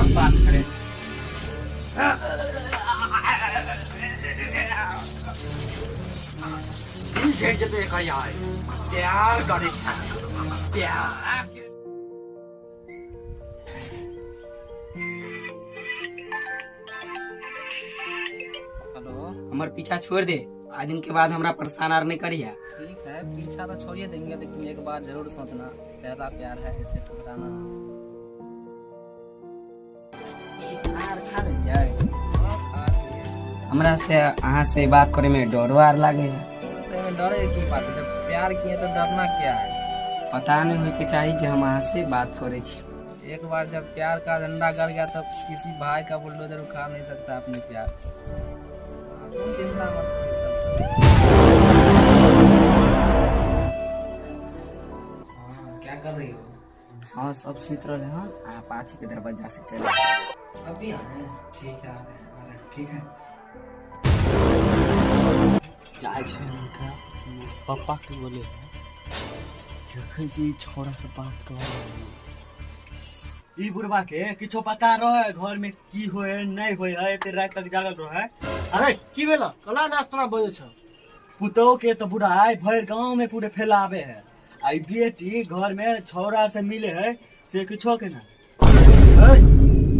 साफ करे। दिन झेड़ जेतै एकर यार। प्यार करे छै। प्यार। हेलो। हमर पीछा छोड़ दे, आज दिन के बाद हमरा परेशान आर नहीं करिया। ठीक है, पीछा तो छोड़िए देंगे, लेकिन एक बार जरूर सोचना, पहला प्यार है, ऐसे ठुकराना। आर खा लेलियै? हमरा से अहाँ से बात करे में डरो आर लागे है। तो एमे डरे की बात है? जब प्यार किए तो डरना क्या है? पता नहीं होय के चाही जे हम अहाँ से बात करे छी। एक बार जब प्यार का झंडा गड़ गया तब किसी भाई का बुलडोजर उखाड़ नहीं सकता अपने प्यार। हाँ, तुम चिंता मत करो सब। हाँ, क्या कर रही हो? हाँ, सब सुति रहले हन, अहाँ पाछे के दरवाजा से चल। अभी आ रहे हैं? ठीक है, आ रहे हैं, आ रहे हैं, ठीक है। जाइ छै हुनका पप्पा के बोले देखै छी छौड़ा से बात कर। ई बुढ़बा के किछो पता रहे घर में की होए है नहीं होए है, एते रात तक जागल रहे। अरे की भेल, कला नाश्ता बजे छ? पुतोह के तो बुढ़ाई भरि गांव में पूरे फैलावे है, आ ई बेटी घर में छौड़ा से मिले है से किछो के ना। ए,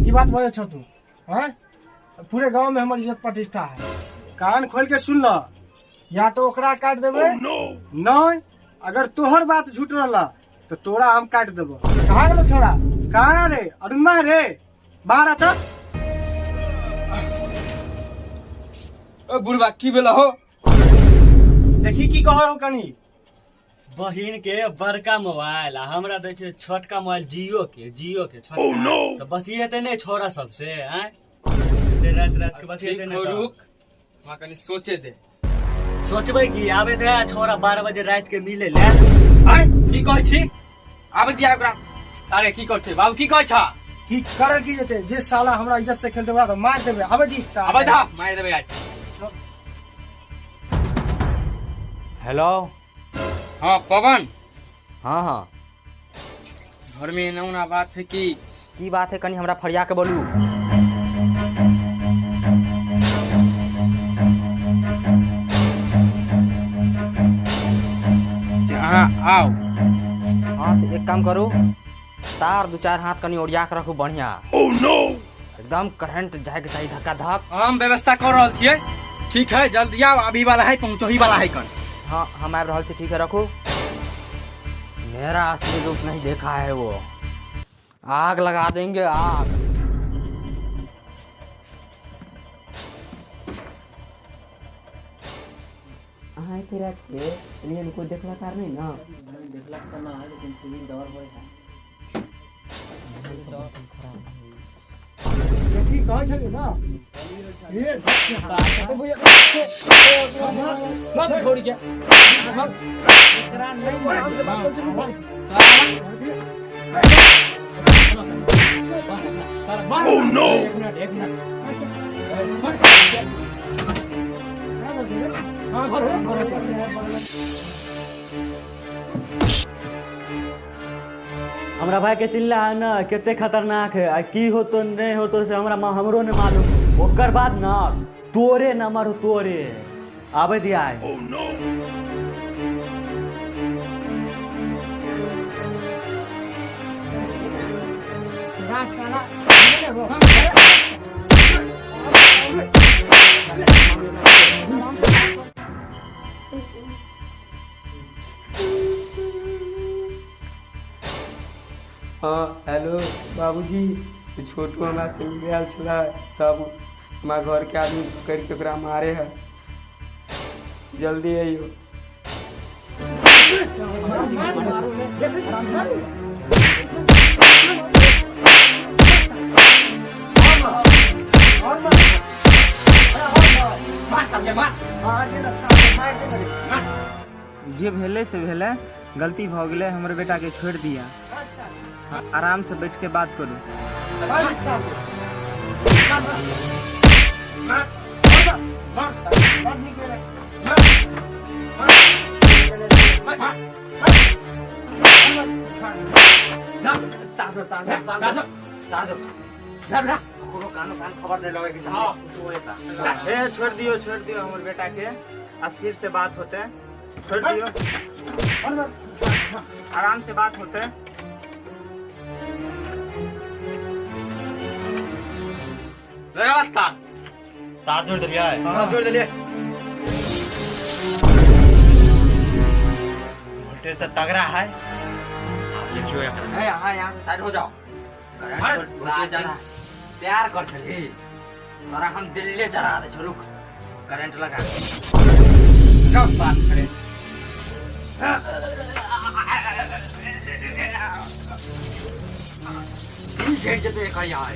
की बात बजे छ तू? हैं, पूरे गांव में हमर इज्जत प्रतिष्ठा है। कान खोल के सुन ल, या तो ओकरा काट देबे। नहीं, अगर तोहर बात झूठ रहला तो तोरा हम काट देबो। कहाँ गेलो छोड़ा? कहाँ रे अरुणा रे, बाहर आता। ओ बुढ़बा, की भेल हो? देखी की कहो हो कनी। बहिन के बड़का मोबाइल आ हमरा दै छै छोटका मोबाइल, जियो के, जियो के छोटका। तो बतियेते नहीं छौड़ा सबसे? आँय, एते रात रात के बतियेते ठीक नहीं? हो, तऽ रुक, हमरा कनी सोचे दे। सोचबै कि आबे थे छौड़ा 12 बजे रात के मिले ले। आय, की कहै छी? आबै दिया ओकरा। सारे की कहै छै बाबू, की कहै छ? की करे की जेते, जे साला हमरा इज्जत से खेलते ओकरा तो मार देबे। आबे जी साला। आबै दा, मारि देबै आइ। हेलो। हाँ पवन। हाँ हाँ। घर में एना ओना बात है कि की बात है, कनी हमरा फरिया के बोलू। जे अहाँ आउ। हाँ, तो एक काम करू, तार दू चार हाथ कनी ओरिया के रखू बढ़िया। एकदम करंट जाए के चाहिए धक्का धक। हम व्यवस्था कर रहल छियै। ठीक है, जल्दी आउ, अभी वाला है, पहुँचो ही वाला है कन। हाँ, हम आबि रहल छी। ठीक है, रखू। मेरा असली रूप नहीं देखा है वो, आग लगा देंगे आग। अहाँ एते रात के एलियन कोई देखलक आर नहीं ना? देखलक तऽ ना, लेकिन फिर भी डर होइ है। देखी कहै छलियै ना। ए, भैया। मत छोड़ के। एकरा नहीं मार। साला मार। Oh no, एक मिनट, एक मिनट। मार साला के। हाँ, घर घर घर। हमरा भाई के चिल्ला है ना, कते खतरनाक है, आ की होतो नहीं होतो से हमरा हमरो नहीं मालूम। ओकर बाद ना तोरे नंबर हो, तोरे आबे दिया है। हाँ हेलो बाबूजी, छोटू हमरा से मिल आयल छलै, सब हमरा घरके आदमी पकड़ि के ओकरा मारे है, जल्दी अइयो। मार साले, मार। जे भेलै से भेलै, गलती भऽ गेलै, हमर बेटाके छोड़ि दिअ। आराम से बैठ के बात करू। ताजो ताजो ताजो ताजो। धर कोनो कानो कान खबर नहीं लगे के चाही। ए छोड़ दियो हमर बेटा के, अस्थिर से बात होते, छोड़ दियो आराम से बात होते। लगा तार तार जोड़ दिया है। हां जोड़ दिलिए। वोल्टेज तो तगड़ा है। देखियो यार ए हां यहां से साइड हो जाओ। करंट ज्यादा प्यार कर छली तोरा हम दिल्ली चढ़ा दे छलुक करंट लगा कब बात करे दिल झेड़ जते एकर यार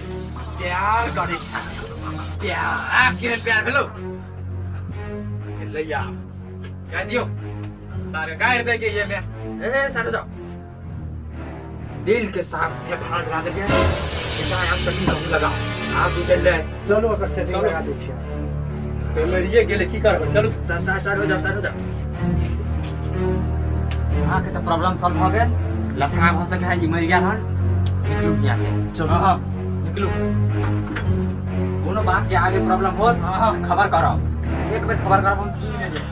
प्यार करे प्यार के प्यार भेलो लैया कह दियो सारे गाड़ दे के ये ले ए सारे जाओ दिल के साथ के भाग ला दे के इतना हम सही नहीं लगा आप भी चल ले चलो ओकर सेटिंग लगा दै छियै। तो मरिए गेले की करब चलू साइड हो जाओ साइड हो जाओ। हां के तो प्रॉब्लम सॉल्व हो गेल। लफड़ा भ सके है ई मर गेल हन। निकलू यहां से चलो। हां निकलू। कोनो बात के आगे प्रॉब्लम हो खबर करो, एक बेर खबर करब हम की नहीं।